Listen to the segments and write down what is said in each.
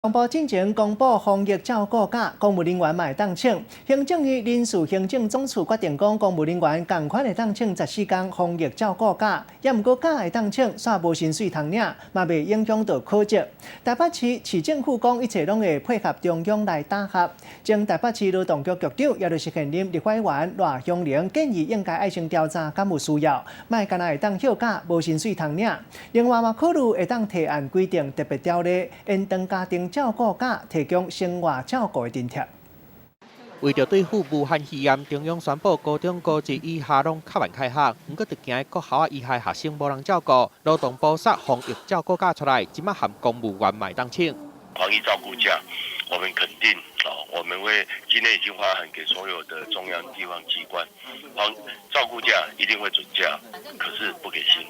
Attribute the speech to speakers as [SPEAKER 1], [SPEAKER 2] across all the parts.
[SPEAKER 1] 動部進前公布防疫照顧假，公務人員嘛會當請。行政院人事行政總處決定講，公務人員仝款會當請14工防疫照顧假，也毋過假會當請，煞無薪水通領，嘛袂影響到考績。台北市市政府講，一切攏會配合中央來打合。前台北市勞動局局長，也就是現任立法委員賴香伶建議，應該愛先調查敢有需要，莫干焦會當休假無薪水通領。另外嘛，考慮會當提案規定特別條例，延長家庭照顧假，提供生活照顧的津貼。
[SPEAKER 2] 為著對付武漢肺炎，中央宣布高中高職以下攏較晚開學，毋過著驚國校以下學生無人照顧，勞動部殺防疫照顧假出來，這擺含公務員嘛會當請。
[SPEAKER 3] 防疫照顧假，我們肯定啊，我們會今天已經發函給所有的中央地方機關，防照顧假一定會准假，可是不給薪。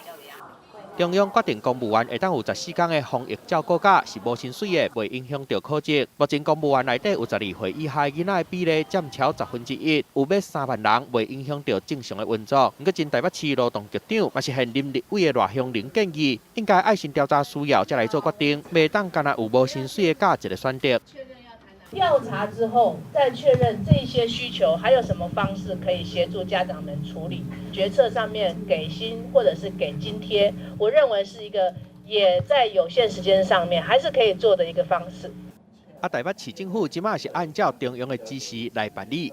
[SPEAKER 2] 中央決定公務員會當有14工的防疫照顧假，是無薪水的，袂影響著考績。目前公務員內底有12歲以下囡仔的比例佔超1/10，有欲3萬人，袂影響著正常的運作。毋過，前台北市勞動局長嘛是現任立委的賴香伶建議，應該愛先調查需要，才來做決定，袂當干焦有無薪水的假一個選擇。
[SPEAKER 4] 調查之後，再確認這些需求，還有什麼方式可以協助家長們處理決策上面給薪或者是給津貼，我認為是一個也在有限時間上面還是可以做的一個方式。
[SPEAKER 2] 啊，台北市政府這擺是按照中央的指示來辦理。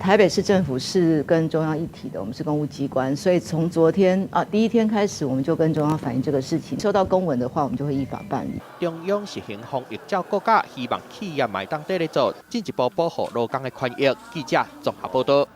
[SPEAKER 5] 台北市政府是跟中央一體的，我們是公務機關，所以從昨天啊第一天開始，我們就跟中央反映這個事情。收到公文的話，我們就會依法辦理。
[SPEAKER 2] 中央實行防疫照顧假，希望企業嘛會當綴咧做，進一步保護勞工的權益。記者綜合報道。